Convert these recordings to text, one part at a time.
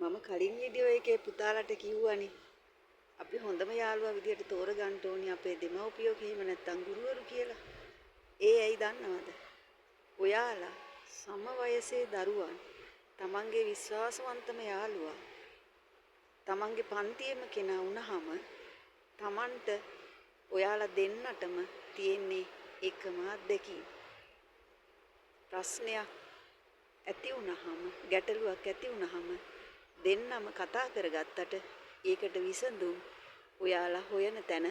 මම කලින් වීඩියෝ එකේ පුතාලට කිව්වනේ අපි හොඳම යාළුවා විදියට තෝරගන්න ඕනි අපේ දෙමව්පියෝ එහෙම නැත්නම් ගුරුවරු කියලා. ඒ ඇයි දන්නවද? ඔයාලා සම වයසේ දරුවන් තමන්ගේ විශ්වාසවන්තම යාළුවා තමන්ගේ පන්තියේම කෙනා වුණාම තමන්ට ඔයාලා දෙන්නටම තියෙන්නේ එකම අත්දැකීම. ප්‍රශ්නයක් ඇති වුණාම, ගැටලුවක් ඇති වුණාම දෙන්නම කතා කරගත්තට ඒකට විසඳුම් ඔයාලා හොයන තැන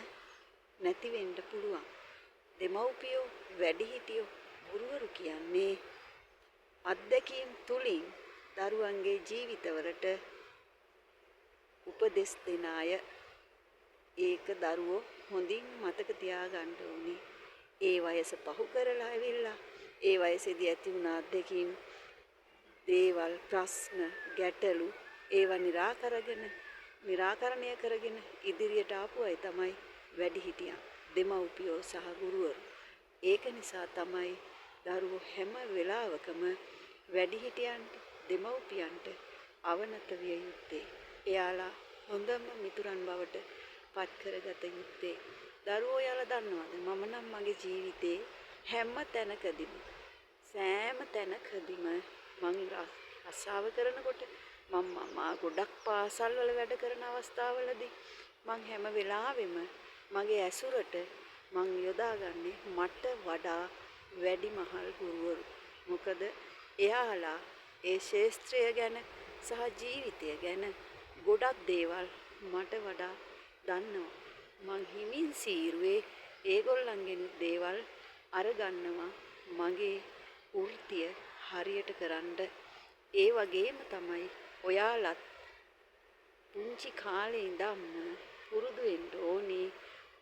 නැති වෙන්න පුළුවන්. දෙමව්පියෝ, වැඩිහිටියෝ, ගුරුවරු කියන්නේ අත්දැකීම් තුලින් දරුවන්ගේ ජීවිතවලට උපදෙස් දෙන අය. ඒක දරුවෝ හොඳින් මතක තියාගන්න ඕනේ. ඒ වයස පහු කරලා ඇවිල්ලා ඒ වයසේදී ඇති වුණ අත්දැකීම්, දේවල්, ප්‍රශ්න, ගැටලු ඒවා නිරාකරණය කරගෙන ඉදිරියට ආපු අය තමයි වැඩිහිටියන්, දෙමව්පියෝ සහ ගුරුවරු. ඒක නිසා තමයි දරුවෝ හැම වෙලාවකම වැඩිහිටියන්ට, දෙමව්පියන්ට අවනත විය යුත්තේ. එයාලා හොඳම මිතුරන් බවට පත් කරගත යුත්තේ. දරුවෝ ඔයාලා දන්නවද, මම නම් මගේ ජීවිතේ හැම තැනකදීම, සෑම තැනකදීම මං රස්සාව කරනකොට, මං මා ගොඩක් පාසල් වල වැඩ කරන අවස්ථාවලදී මං හැම වෙලාවෙම මගේ ඇසුරට මං යොදාගන්නේ මට වඩා වැඩිමහල් ගුරුවරු. මොකද එයාලා ඒ ක්ෂේත්‍රය ගැන සහ ජීවිතය ගැන ගොඩක් දේවල් මට වඩා දන්නවා. මං හිමින් සීරුවේ ඒගොල්ලන්ගෙන් දේවල් අරගන්නවා මගේ වෘත්තිය හරියට කරන්න. ඒ වගේම තමයි ඔයාලත් පුංචි කාලේ ඉඳන්ම පුරුදු වෙන්න ඕනේ,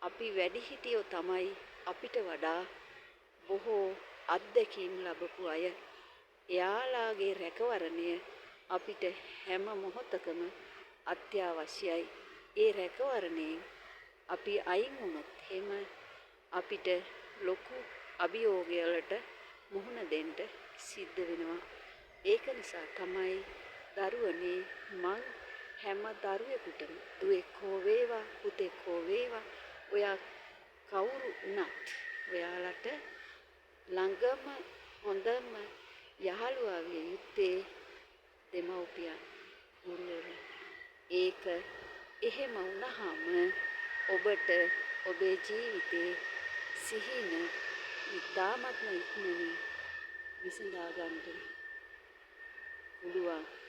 අපි වැඩිහිටියෝ තමයි අපිට වඩා බොහෝ අත්දැකීම් ලැබපු අය. එයාලාගේ රැකවරණය අපිට හැම මොහොතකම අත්‍යවශ්‍යයි. ඒ රැකවරණයෙන් අපි අයින් වුණොත් එහෙම අපිට ලොකු අභියෝගවලට මුහුණ දෙන්න සිද්ධ වෙනවා. ඒක නිසා තමයි දරුවනේ මං හැම දරුවෙකුටම, දුවෙක් හෝ වේවා පුතෙක් හෝ වේවා, ඔයා කවුරු වුණත් ඔයාලට ළඟම හොඳම යහළුවා විය යුත්තේ දෙමව්පියන්, ගුරුවරුන්. ඒක එහෙම වුණාම ඔබට ඔබේ ජීවිතේ සිහින ඉතාමත්ම ඉක්මනින් විසඳා ගන්න පුළුවන්.